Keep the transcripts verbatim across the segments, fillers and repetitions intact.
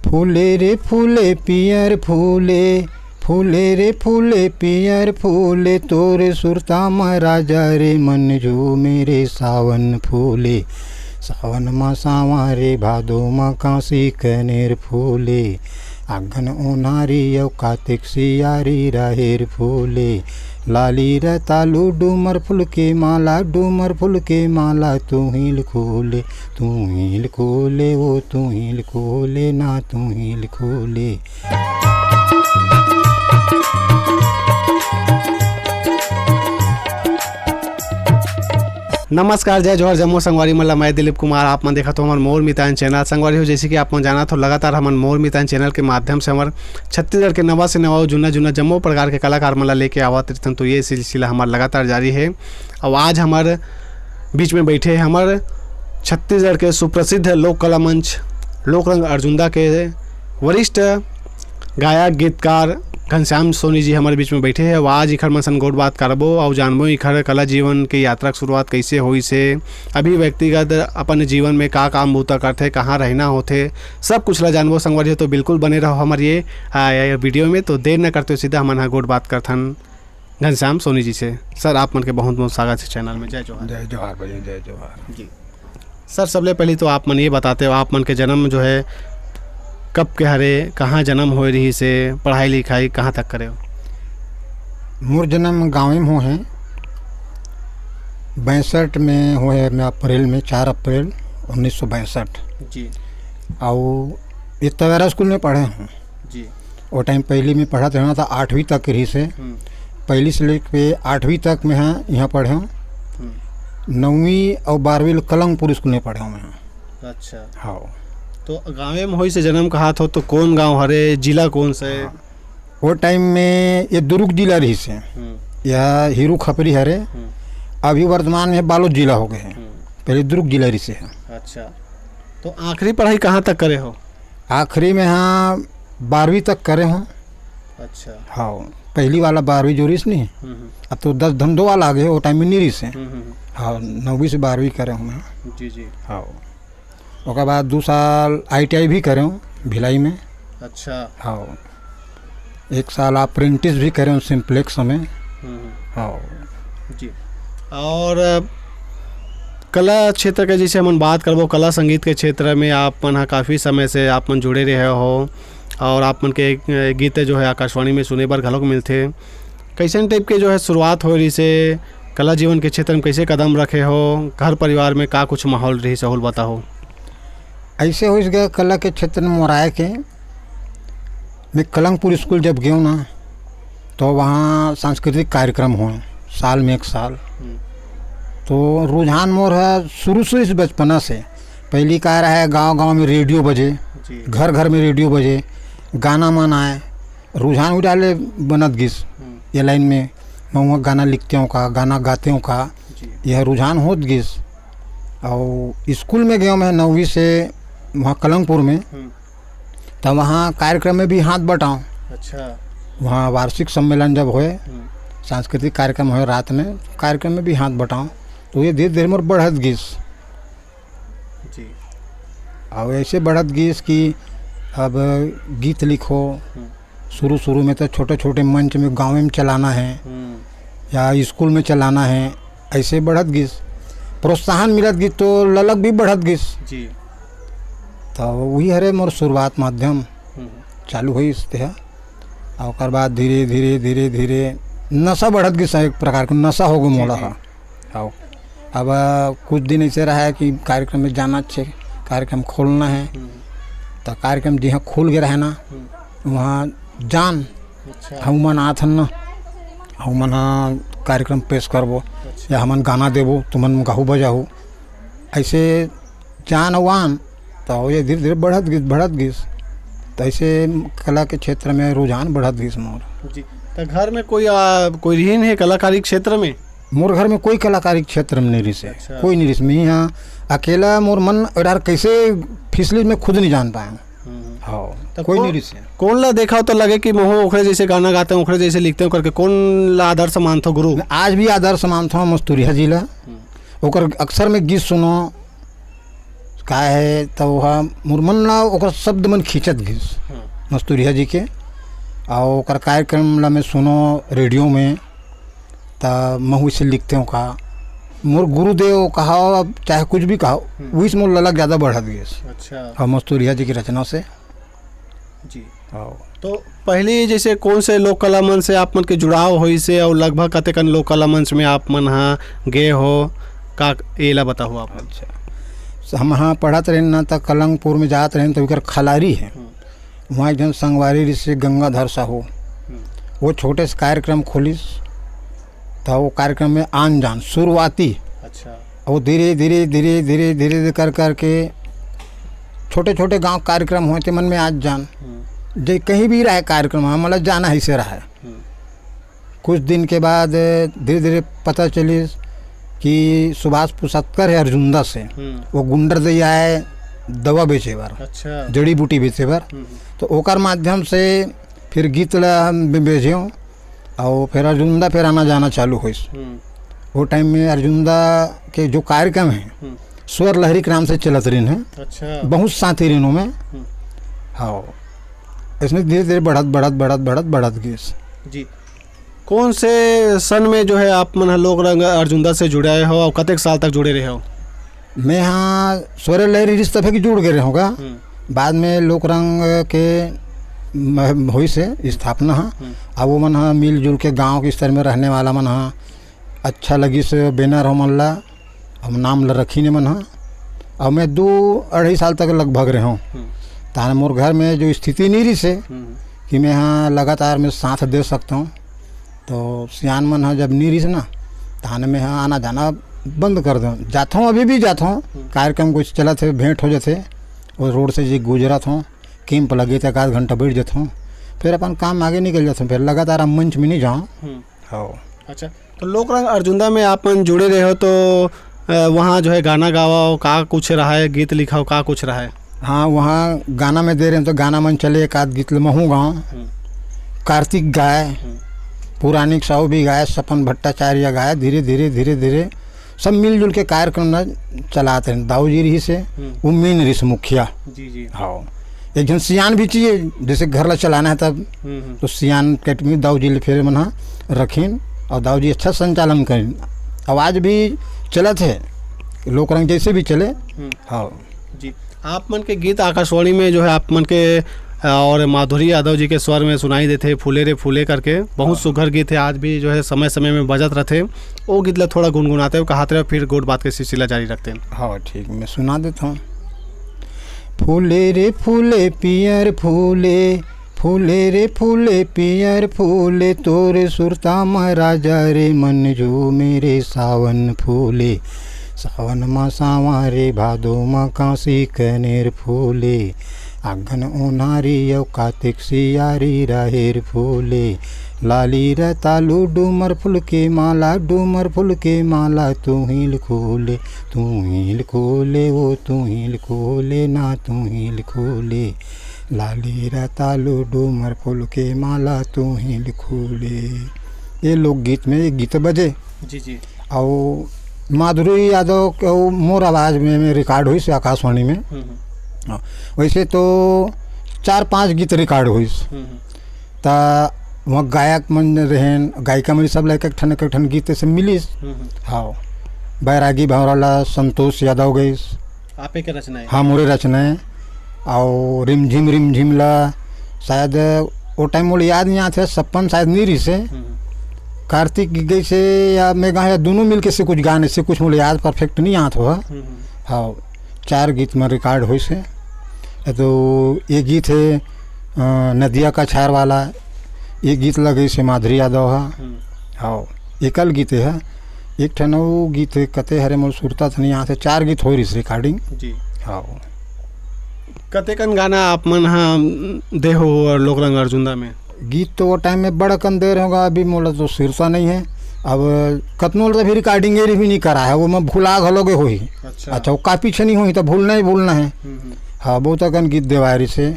फूले रे फूले पियर फूले, फूले रे फूले पियर फूले, तोरे सुरता म राजा रे मन झूमे रे। सावन फूले, सावन म सावा रे, भादो म कांसी कनेर फूले, आघन ओनारी अउ कातिक सियारी राहेर फूले। लाली रतालू डूमर फूल के माला, डूमर फूल के माला, तुहिल खोले, तुहिल खोले, ओ तुहिल खोले ना, तुहिल खोले। नमस्कार, जय जोहार, जम्मो संगवारी मन ला। मैं दिलीप कुमार, आप मन देखत हो हमर मोर मितान चैनल। संगवारी हो, जैसे कि आप मन जानत हो, लगातार हमन मोर मितान चैनल के माध्यम से हमर छत्तीसगढ़ के नवा से नवा अउ जुन्ना जुन्ना जम्मो प्रकार के कलाकार मन ला लेके आवत रहिथन। तो ये सिलसिला हमर लगातार जारी हे। अउ आज हमर बीच में बैठे हे हमर छत्तीसगढ़ के सुप्रसिद्ध लोक कला मंच लोकरंग अर्जुंदा के वरिष्ठ गायक गीतकार घनश्याम सोनी जी हमर बीच में बैठे हे। अउ आज इखर मन सन गोठ बात करबो अउ जानबो इखर कला जीवन के यात्रा के शुरुआत कैसे होइस हे, अभी व्यक्तिगत अपन जीवन में का काम बूता करथे, कहाँ रहना होथे, सब कुछ ला जानबो संगवारी हो। तो बिल्कुल बने रहो हमर ये, आ, ये वीडियो में। तो देर न करते हुए सीधा हमन ह गोठ बात करथन घनश्याम सोनी जी से। सर, आप मन के बहुत बहुत स्वागत है चैनल में। जय जोहार। जय जोहार भैया, जय जोहार। जी सर, सबले पहले तो आप मन ये बताते हो, आप मन के जन्म जो है कब के हरे, कहाँ जन्म होए रहिस हे, पढ़ाई लिखाई कहाँ तक करे हो? मोर जन्म गाँवे में होए हे, बैसठ में होए हे, मैं अप्रैल में, चार अप्रैल उन्नीस सौ बैसठ। जी। अउ ये तवेरा स्कूल में पढ़े हूँ। जी। वो टाइम पहली में पढ़त रहना था, आठवीं तक रहिस हे। हम्म। पहली से लेके आठवीं तक मैं ह यहाँ पढ़े हूँ। हम्म। नौवीं अउ बारहवीं ल कलंगपुर स्कूल में पढ़े हूँ मैं। अच्छा। हाँ। तो गाँवे में होइस हे जन्म कहात हो, तो कौन गाँव हरे, जिला कौन से? हाँ। वो टाइम में ये दुर्ग जिला रहिस हे। हम्म। यह हीरू खपरी हरे। हम्म। अभी वर्तमान में बालोद जिला हो गए हे। हम्म। पहले दुर्ग जिला रहिस हे। अच्छा। तो आखिरी पढ़ाई कहाँ तक करे हो? आखिरी में हाँ, बारहवीं तक करे हूँ। अच्छा। हाँ, पहली वाला बारहवीं जो रहिस नहीं, हम्म, हम्म। अब तो दस धंधो वाला आ गए, वो टाइम में नहीं रहिस हे। हम्म, हम्म, हम्म। हाँ, नौवीं से बारहवीं करे हूँ मैं। जी, जी। हाँ, ओकर बाद दो साल आई टी आई भी करे हूँ भिलाई में। अच्छा। हाँ, एक साल अप्रेंटिस भी करे हूँ सिम्प्लेक्स में। हम्म, हम्म। हाँ। जी। और, अ, कला क्षेत्र के जैसे हमन बात करबो, कला संगीत के क्षेत्र में आप मन ह काफ़ी समय से आप मन जुड़े रहे हो और आप मन के, अ, गीत जो है आकाशवाणी में सुने बर घलोक मिलथे। कैसन टाइप के जो है शुरुआत होए रहिस हे, कला जीवन के क्षेत्र में कैसे कदम रखे हो, घर परिवार में का कुछ माहौल रहिस हे, ओला बताओ। ऐसे होइस गा कला के क्षेत्र में मोर आए के, मैं कलंगपुर स्कूल जब गयो ना, तो वहाँ सांस्कृतिक कार्यक्रम होए, साल में एक साल। हम्म। तो रुझान मोर है शुरू से, इस बचपना से। पहली का रहा है, गांव-गांव में रेडियो बजे, जी। घर-घर में रेडियो बजे, गाना मन आए, रुझान उही डाले बनत गिस। हम्म। ये लाइन में मैं वहाँ गाना लिखते हूँ का, गाना गाते हूँ का, जी। यह रुझान होत गिस। और स्कूल में गयो मैं नौवीं से वहाँ कलंगपुर में, हम्म। तब वहाँ कार्यक्रम में भी हाथ बटाऊँ। अच्छा। वहाँ वार्षिक सम्मेलन जब होए, हम्म। सांस्कृतिक कार्यक्रम होए रात में, कार्यक्रम में भी हाथ बटाऊँ, तो ये धीरे-धीरे मोर बढ़त गिस। जी। और ऐसे बढ़त गिस कि अब गीत लिखो, हम्म। शुरू-शुरू में तो छोटे-छोटे मंच में गाँव में चलाना है, हम्म। या स्कूल में चलाना है, ऐसे बढ़त गिस। प्रोत्साहन मिलत गिस तो ललक भी बढ़त गिस। जी। तो वही हरे मोर शुरुआत माध्यम हम्म। चालू होइस तेहा। और ओकर बाद धीरे, धीरे, धीरे, धीरे नशा बढ़त गिस, एक प्रकार के नशा हो गो जी, मोला जी। हा। हाँ। अब, आ, कुछ दिन ऐसे रहा है कि कार्यक्रम में जाना छे, कार्यक्रम खोलना है, हम्म। तो कार्यक्रम जहाँ खुल के रहे ना, हम्म। वहाँ जान, अच्छा। हमन आथन ना, हमन हा कार्यक्रम पेश करबो, अच्छा। या हमन गाना देबो, तुमन गाहू बजाहू, ऐसे जान वान, तो ये धीरे-धीरे बढ़त गिस, बढ़त गिस। तो ऐसे कला के क्षेत्र में रुझान बढ़त गिस मोर। जी, तो घर में कोई, आ, कोई रहिन हे कलाकारी क्षेत्र में? मोर घर में कोई कलाकारी क्षेत्र में नहीं रहिस हे, अच्छा। कोई नहीं रहिस। मैं यहाँ अकेला, मोर मन डार कैसे फिसलिस, मैं खुद नहीं जान पाया। हम्म। हाँ, तो कोई कौन, नहीं रहिस हे। कौन ला देखा हो तो लगे कि मोहो ओखरे जैसे गाना गाते हैं, ओखरे जैसे लिखते हैं करके, कौन ला आदर्श मानथो गुरु? मैं आज भी आदर्श मानथो मस्तूरिया जी ला। हम्म। ओकर अक्सर मैं गीत सुनो, काय हे, त ओहा मोर मन ला ओकर शब्द मन खींचत गिस हम्म। मस्तुरिया जी के। अउ ओकर कार्यक्रम ला मैं सुनो रेडियो में, त महू इसे लिखते हो का, मोर गुरुदेव कहा, अब चाहे कुछ भी कहा, हम्म। वही से मोर ललक ज़्यादा बढ़त गिस। अच्छा। और मस्तुरिया जी की रचना से। जी। हाँ। तो पहली जैसे कौन से लोक कला मंच से आप मन के जुड़ाव होइस हे और लगभग कतेकन लोक कला मंच में आप मन हा गे हो, का एला बताओ आप मन? अच्छा। स-, हम हाँ पढ़त रहेन ना, त कलंगपुर में जात रहेन, त ओकर खलारी हे। हम्म। वहाँ एक जन संगवारी ऋषि गंगाधर साहू, हम्म। वो छोटे से कार्यक्रम खोलिस, त वो कार्यक्रम में आन जान शुरुआती। अच्छा। वो धीरे, धीरे, धीरे, धीरे, धीरे, धीरे कर करके छोटे, छोटे गांव कार्यक्रम होते मन में आज जान। हम्म। जे कहीं भी रहे कार्यक्रम, हमला जाना ही से रहे। हम्म। कुछ दिन के बाद धीरे, धीरे पता चलिस कि सुभाष पुसतकर है अर्जुंदा से। हम्म। वो गुंडर दे आए दवा बेचे बर, अच्छा। जड़ी बूटी बेचे बर। हम्म। तो ओकर माध्यम से फिर गीत ला हम बे-, बेचे हूँ। अउ फेर अर्जुंदा फेर आना जाना चालू होइस। हम्म। वो टाइम में अर्जुंदा के जो कार्यक्रम हे, हम्म। स्वर लहरी के नाम से चलत रहिन हे। अच्छा। बहुत साथी रहिन ओमे। हम्म। हाँ। इसमें धीरे-धीरे बढ़त, बढ़त, बढ़त, बढ़त, बढ़त गिस। जी। कौन से सन में जो है आप मन ह लोक रंग अर्जुंदा से जुड़े हो और कतेक साल तक जुड़े रहे हो? मैं हाँ स्वर लहरी रिश्ता फेंक जुड़ गए रहूँगा। हम्म। बाद में लोक रंग के म-, होइस हे स्थापना हा। हम्म। अब वो मन हा मिलजुल के गांव के स्तर में रहने वाला मन हा अच्छा लगिस हे, banner हो मन ला, अब नाम ला रखिन हे मन हा। अब मैं दो अढ़ाई साल तक लगभग रहे हूँ। हम्म। तान मोर घर में जो स्थिति नहीं रहिस हे हम्म। कि मैं हाँ लगातार में साथ दे सकता हूँ, तो सियान मन हा जब नहीं रहिस ना, तान मैं हाँ आना जाना बंद कर दूँ। जाता हूँ, अभी भी जाता हूँ, हम्म। कार्यक्रम कुछ चलत हे, भेंट हो जाते, वो रोड से जे गुजरत हूँ, कैंप लगे तो एक आध घंटा बैठ जाता हूँ, फिर अपन काम आगे निकल जाता हूँ, फिर लगातार हम मंच में नहीं जाऊँ। हम्म। हाँ। अच्छा, तो लोक रंग अर्जुंदा में आप मन जुड़े रहे हो तो, अ, वहाँ जो है गाना गावा हो, का कुछ रहा है, गीत लिखा हो, का कुछ रहा है? हाँ, वहाँ गाना में दे रहे हैं तो गाना मन चले, एक आध गीत ल महू गाँव। हम्म। कार्तिक गाए, हम्म। पुराणिक साहू भी गाए, सपन भट्टाचार्य गाए, धीरे, धीरे, धीरे, धीरे सब मिलजुल के कार्यक्रम न चलाते हैं। दाऊ जी रहिस हे, हम्म। वो मेन रहिस मुखिया। जी, जी। हाँ, एक जन सियान भी चाहिए, जैसे घर ला चलाना है तब, हम्म, हम्म। तो सियान कैटमी दाऊ जी ले फेर मन हा रखिन और दाऊ जी अच्छा संचालन करिन। आवाज भी चलत हे, लोक रंग जैसे भी चले। हम्म। हाँ। जी, आप मन के गीत आकाशवाणी में जो है आप मन के, अ, और माधुरी यादव जी के स्वर में सुनाई देथे फूले रे फूले करके, बहुत हाँ। सुघर गीत है, आज भी जो है समय समय में बजत रहथे। वो गीत ला थोड़ा गुनगुनाते हुए कहते रहो, फिर गोठ बात के सिलसिला जारी रखते हैं। हाँ, ठीक, मैं सुना देता हूँ। फूले रे फूले पियर फूले, फूले रे फूले पियर फूले, तोरे सुरता म राजा रे मन जो मेरे सावन फूले। सावन म सावा रे भादो म कांसी कनेर फूले, आगन ओनारी अउ कातिक सियारी राहेर फूले। लाली रतालू डूमर फूल के माला, डूमर फूल के माला, तू हील खोले, तू हील खोले, वो तू हील खोले ना, तू हील खोले। लाली रतालू डूमर फूल के माला, तू हील खोले। ये लोकगीत में ये गीत बजे। जी, जी। अउ माधुरी यादव के वो मोर आवाज में, में रिकॉर्ड होइस आकाशवाणी में। हम्म, हम्म। हाँ, वैसे तो चार पांच गीत रिकॉर्ड होइस। हम्म, हम्म। त वहाँ गायक मन रहेन, गायिका मन सब ला एक एक ठन, एक एक ठन गीत से मिलिस। हम्म, हम्म। हाँ, बैरागी भंवरा ला संतोष यादव गइस। आपे के रचना है? हाँ, मोरे रचना है। अउ रिमझिम रिमझिम ला शायद वो टाइम मोला याद नहीं आथे, सपन शायद नहीं रहिस हे। हम्म। कार्तिक गइस हे या मैं गाँव या दोनों मिलके से कुछ गाने से कुछ मोला याद परफेक्ट नहीं आत हो। हम्म, हम्म। हाँ, चार गीत में रिकॉर्ड होइस हे। तो ये गीत है, अ, नदिया का छार वाला, ये गीत लगइस हे माधुरी यादव हा। हम्म। हाँ, एकल गीत है। एक ठन अउ गीत है, कते हरे मोर सुरता त नहीं आथे, चार गीत होइस रिकॉर्डिंग। जी। हाँ। कतेकन गाना आप मन हा दे हो लोक रंग अर्जुंदा में? गीत तो वो टाइम में बड़ कन दे रहे होगा, अभी मोला तो सिरसा नहीं है। अब कतनो तो अभी रिकॉर्डिंग ये भी नहीं करा है, वो मैं भुला घलो गे होही। अच्छा। अच्छा, वो कॉपी छनी होही तो भूलना ही भूलना है। हम्म, हम्म। हाँ, बहुत अकन गीत देवाए रहिस हे।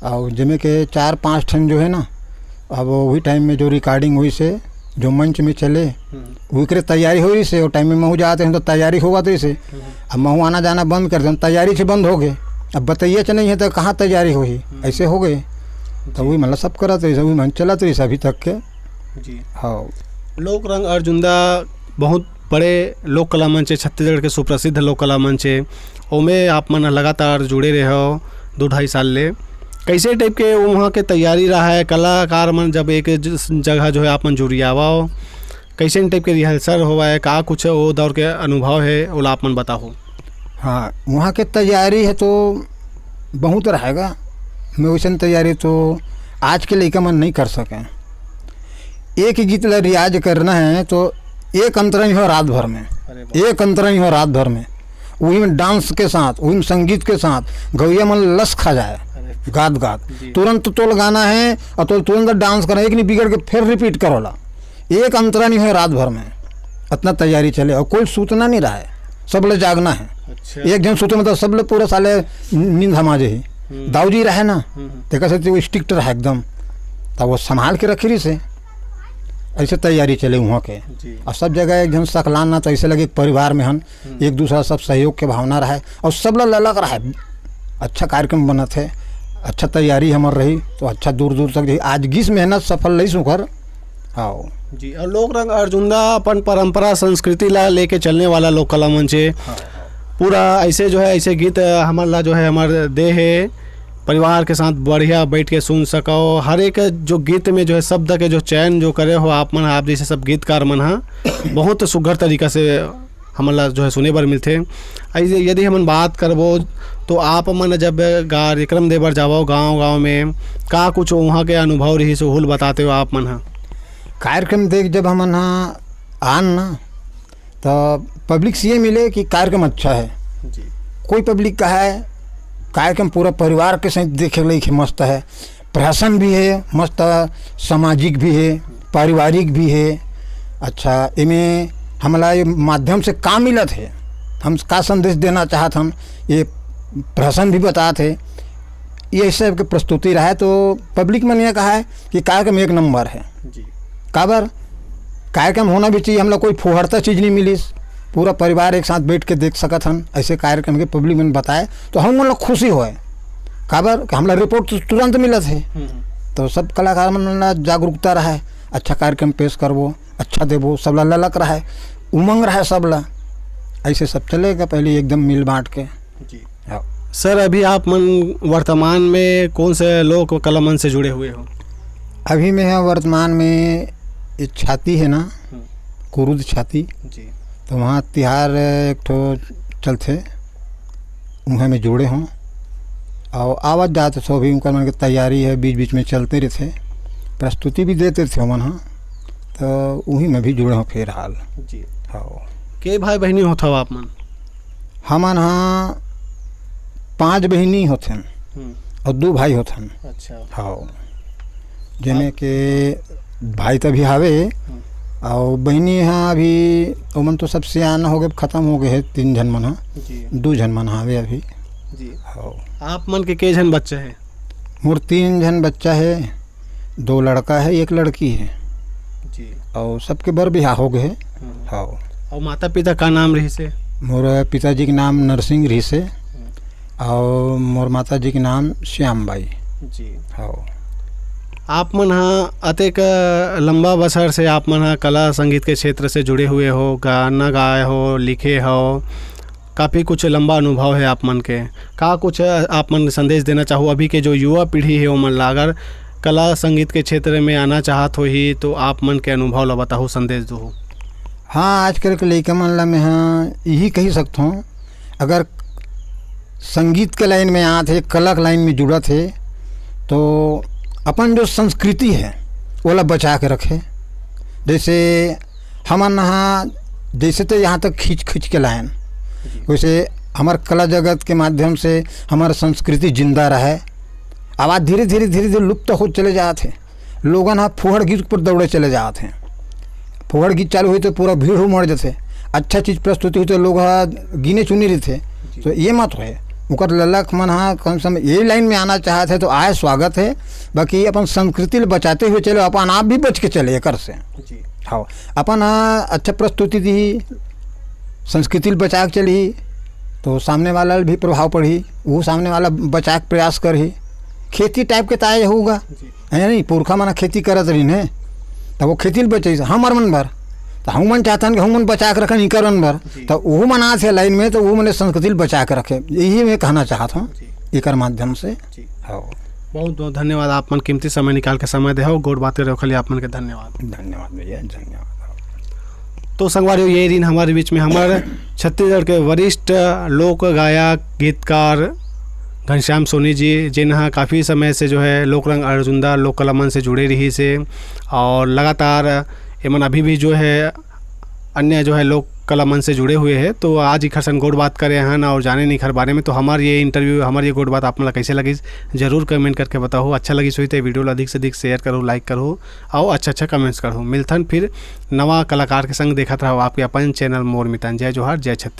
और जिमे के चार पांच ठन जो है ना, अब वही टाइम में जो रिकॉर्डिंग होइस हे, जो मंच में चले, हम्म। ओकरे तैयारी हो रही से, वो टाइम में महू जाते हैं तो तैयारी होवत रही से। हम्म। अब महू आना जाना बंद कर दे, तैयारी से बंद हो गए। अब बतैया च नहीं है तो कहाँ तैयारी होही? हम्म। ऐसे हो गए। तो जी। वही मतलब सब करत रही से, वही मन चलत रही से अभी तक के। जी। हाँ। लोक रंग अर्जुंदा बहुत बड़े लोक कला मंच है, छत्तीसगढ़ के सुप्रसिद्ध लोक कला मंच है। ओमे आप मन लगातार जुड़े रहे हो दो ढाई साल ले। कैसे टाइप के वहाँ के तैयारी रहा है, कलाकार मन जब एक ज-, जगह जो है आप मन जुरियावा हो, कैसे टाइप के रिहर्सल होवा है, का कुछ वो दौर के अनुभव है, ओला आप मन बताओ। हाँ, वहाँ के तैयारी है तो बहुत रहेगा। मैं वैसन तैयारी तो आज के लइका मन नहीं कर सके। एक ही गीत ला रियाज करना है तो एक अंतरा नहीं हो रात भर में, अरे बाप। एक अंतरा नहीं हो रात भर में, वही में डांस के साथ, वही में संगीत के साथ गौया मन लस खा जाए। अरे। गात गात जी। तुरंत तोल गाना है और तोल तुरंत डांस करना, एक नहीं बिगड़ के फिर रिपीट करोला। एक अंतरा नहीं हो रात भर में, इतना तैयारी चले और कोई सूतना नहीं रहा है, सब ले जागना है। अच्छा। एक जन सूते मतलब सब ले पूरा साले नींद हम आ जाही। हम्म। दाऊ जी रहे ना, हम्म। तेकर से वो स्ट्रिक्ट रहा एकदम, तब वो संभाल के रखी रही से। ऐसे तैयारी चले वहाँ के। जी। और सब जगह एक जन सकलान ना, तो ऐसे लगे एक परिवार में हन, हम्म। एक दूसरा सब सहयोग के भावना रहे और सब ला ललक रहे। अच्छा कार्यक्रम बनत है, अच्छा तैयारी हमर रही तो अच्छा दूर दूर तक जाही। आज गीस मेहनत सफल लई सुखर। हाँ। जी, और लोक रंग अर्जुंदा अपन परंपरा संस्कृति ला लेके चलने वाला लोक कला मंच है। हाँ। पूरा ऐसे जो है, ऐसे गीत, अ, हमर ला जो है, हमर दे है, परिवार के साथ बढ़िया बैठ के सुन सको। हर एक जो गीत में जो है, शब्द के जो चयन जो करे हो आप मन, आप जैसे सब गीतकार मन हा, बहुत सुघर तरीका से हमन ला जो है सुने बर मिलथे। ऐसे यदि हमन बात करबो, तो आप मन जब कार्यक्रम दे बर जावो गांव-गांव में, का कुछ वहाँ के अनुभव रहिस, ओहू ल बताते हो आप मन ह? कार्यक्रम देख जब हमन ह आन ना, तो पब्लिक से ये मिले कि कार्यक्रम अच्छा है। जी। कोई पब्लिक का है, कार्यक्रम पूरा परिवार के साथ देखे लायक है, मस्त है। प्रहसन भी है, मस्त सामाजिक भी है, पारिवारिक भी है। अच्छा, इमे हमला ये माध्यम से का मिलत है, हम का संदेश देना चाहत हन, ये प्रहसन भी बतात है। ये सब के प्रस्तुति रहा है, तो पब्लिक मन ये कहा है कि कार्यक्रम एक नंबर है। जी। काबर? कार्यक्रम होना भी चाहिए, हमला कोई फुहड़ता चीज नहीं मिलिस, पूरा परिवार एक साथ बैठ के देख सकत हन, ऐसे कार्यक्रम के पब्लिक मन बताए, तो हम लोग खुशी होए। काबर? कि हमला रिपोर्ट तो तुरंत मिलत है। हम्म। तो सब कलाकार मन ला जागरूकता रहे, अच्छा कार्यक्रम पेश करबो, अच्छा देबो, सबला ललक रहे, उमंग रहे सबला। ऐसे सब चलेगा पहले एकदम मिल बांट के। जी। हाँ। सर, अभी आप मन वर्तमान में कौन से लोक कला मंच से जुड़े हुए हो? अभी मैं है वर्तमान में ये छाती है ना, हम्म। कुरुद छाती, जी। तो वहाँ तिहार एक ठो चलथे, उहें में जुड़े हों। और आवत जात सो भी उनकर मन के तैयारी है, बीच बीच में चलते रहथे, प्रस्तुति भी देते थे हमन, हाँ, तो उही में भी जुड़े हों फिलहाल। जी। हाँ। के भाई बहनी होत हव आप मन? हमन हा पांच बहिनी होथन हम्म। और दो भाई होथन। अच्छा। हाँ, जेमे आप के भाई तो अभी हावे हम्म। और बहिनी हा अभी, ओमन तो सब सियान हो गए, खत्म हो गए हैं, तीन झन मन हा, जी। दो झन मन हावे अभी। जी। हाँ। आप मन के के झन बच्चा है? मोर तीन झन बच्चा है, दो लड़का है, एक लड़की है। जी। और सबके बर बिहाव हो गए है। हम्म। हाँ। और माता पिता का नाम रहिस हे? मोर पिताजी के नाम नरसिंह रहिस हे हम्म। और मोर माता जी के नाम श्याम बाई। जी। हाँ। आप मन हा अतेक लंबा बसर से आप मन हा कला संगीत के क्षेत्र से जुड़े हुए हो, गाना गाए हो, लिखे हो, काफ़ी कुछ लंबा अनुभव है आप मन के। का कुछ आप मन संदेश देना चाहो अभी के जो युवा पीढ़ी है ओमन ला, अगर कला संगीत के क्षेत्र में आना चाहत होही तो आप मन के अनुभव ला बताहू, संदेश दो। हाँ, आजकल के लइका मन ला मैं हाँ यही कही सकता हूँ, अगर संगीत के लाइन में आत है, कला के लाइन में जुड़त है, तो अपन जो संस्कृति है ओला बचा के रखे। जैसे हमन हा जैसे तो यहाँ तक खींच खींच के लायन, वैसे हमार कला जगत के माध्यम से हमार संस्कृति जिंदा रहे। आवाज धीरे धीरे धीरे धीरे लुप्त हो चले जात है। लोगन हा फुहड़ गीत पर दौड़े चले जात हैं। फुहड़ गीत चालू हुई तो पूरा भीड़ उमड़ जाते। अच्छा चीज प्रस्तुति हुई तो लोग हा गिने चुने रहते। तो ये मत होए। ओकर ललक मन हा कम से कम ये लाइन में आना चाहत है तो आए, स्वागत है। बाकी अपन संस्कृति ल बचाते हुए चले, अपन आप भी बच के चले एकर से। जी। हव, अपन ह अच्छा प्रस्तुति दिही, संस्कृति ल बचा के चलही, तो सामने वाला ल भी प्रभाव पड़ही, वो सामने वाला बचा के प्रयास करही। खेती टाइप के ताय होगा, है नहीं? पुरखा मन खेती करत रहिन हे, तब वो खेती ल बचाइस, हमर मन बर, तो हम मन चाहतन कि हम मन बचा के रखन इकर मन बर, तो वो मन आथे लाइन में, तो वो मन संस्कृति ल बचा के रखे, यही मैं कहना चाहत हूँ एकर माध्यम से। हव। बहुत बहुत धन्यवाद, आप मन कीमती समय निकाल के समय देहव, गोठ बात करे ओखर लिए आप मन के धन्यवाद। धन्यवाद भैया, धन्यवाद। तो संगवारी हो, ये दिन हमारे बीच में हमर छत्तीसगढ़ के वरिष्ठ लोक गायक, गीतकार घनश्याम सोनी जी, जिन ह काफ़ी समय से जो है लोक रंग अर्जुंदा लोक कला मंच से जुड़े रहिस हे और लगातार एमन अभी भी जो है अन्य जो है लोक कला मंच से जुड़े हुए हैं। तो आज इखर सन गोठ बात करे हन और जाने इखर बारे में। तो हमार ये इंटरव्यू, हमार ये गोठ बात आप मन ला कैसे लगिस, जरूर कमेंट करके बताओ। अच्छा लगिस होही तो वीडियो ला अधिक से अधिक शेयर करो, लाइक करो और अच्छा अच्छा कमेंट्स करो। मिलथन फिर नवा कलाकार के संग, देखत रहो आपके अपन चैनल मोर मितान। जय जोहार, जय छत्तीसगढ़।